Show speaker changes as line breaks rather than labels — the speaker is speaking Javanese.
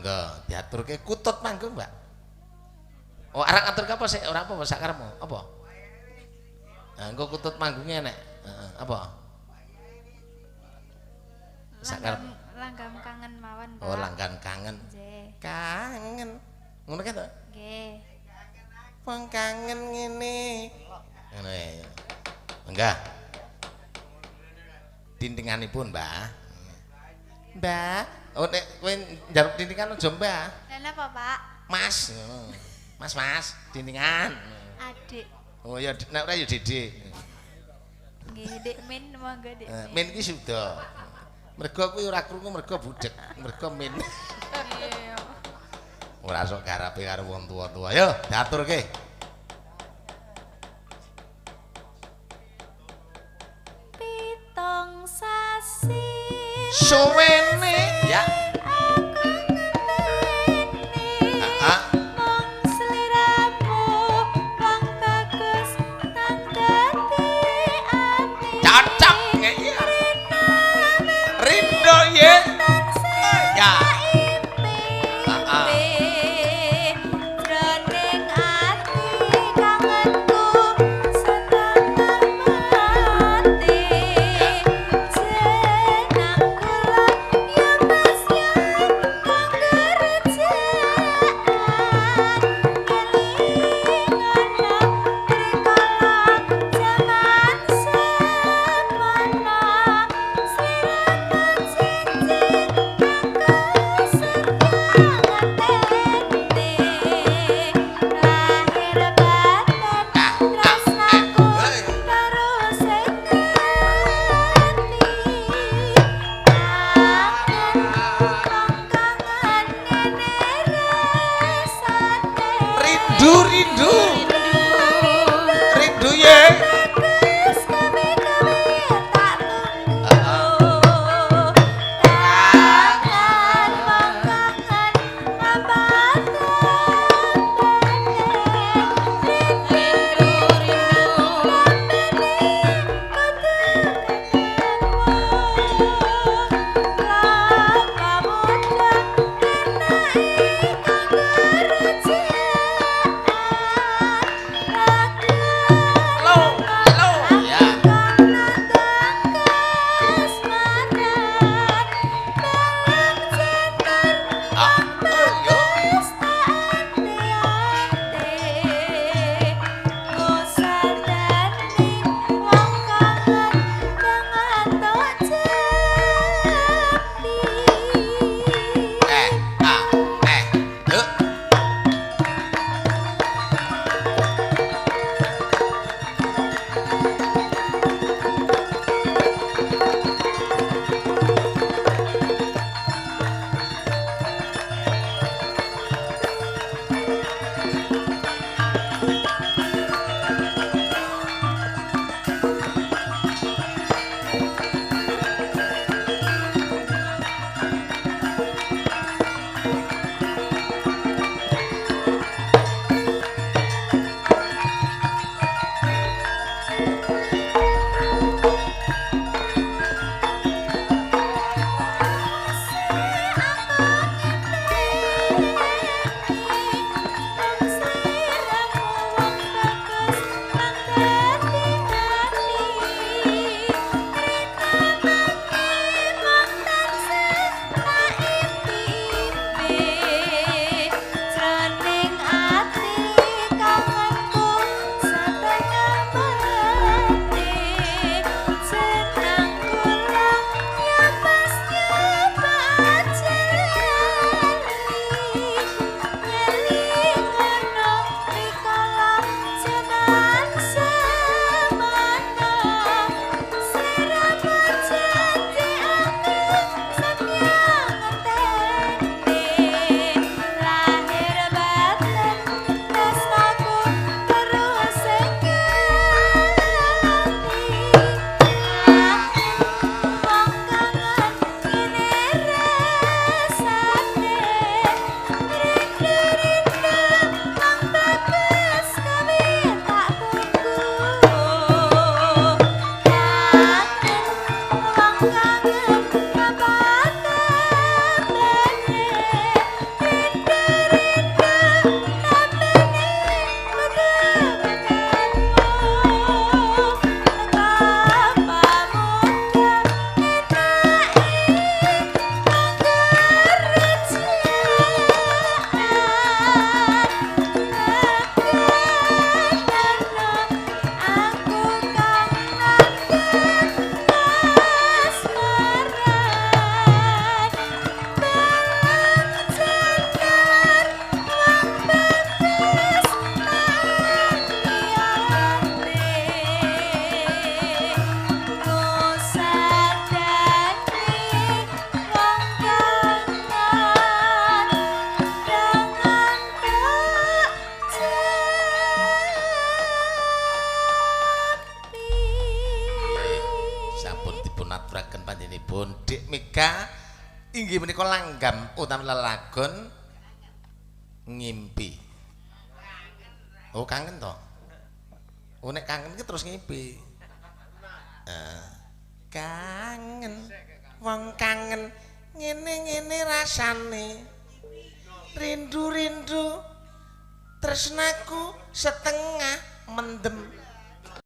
Monggo diaturke kutut manggung, Mbak. Oh, arep ngaturke apa sih? Ora apa-apa sakarepmu. Apa? Nah, engko kutut manggungnya enek. Heeh, apa? Sakarep
langgam kangen mawon, Pak.
Oh, langgan kangen.
Nggih.
Kangen. Ngono kae to?
Nggih.
Wong kangen ngene. Ngono ya. Enggak. Dintinganipun, Mbah. Mbah, oh nek kowe njaluk dintingan aja, Mbah.
Lha napa, Pak?
Mas. Mas, Mas, dintingan.
Adik.
Oh ya, nek ora ya Dik.
Nggih, Dik Min, monggo Dik.
Min ki suda. Mergo kuwi ora krungu mergo budhek, mergo min.
Iya.
Ora sok garape karo wong tuwa-tuwa. Yo, diaturke.
Pitong sasi
suwene ya.
Aku ngenteni.
Heeh.
Mung sliramu wong bagus nang dadi ati.
Cocok iya. Rindo ye. Ya.
Heeh. Jroning ati kangenku setengah mati. Jenang kula ya Mas ya kang gerejaan. Kelingan trikala jaman semono. Sliramu cincin kang kesetya ngeteni. Lahir batin tresnaku terus ing ati. Kangen wong kangen ngene rasane.
Rindu rindu. Rindu ye.
Bagus kewe-kewe tak tunggu. Kangen wong kangen ngampar tembane. Rindu rindu lambene kudu ketemu. Lapa muda enake
Inggih menika langgam utawi lelagon ngimpi. Oh kangen to. Oh nek kangen ki terus ngimpi. Kangen wong kangen ngene-ngene rasane. Rindu-rindu tresnaku setengah mendem.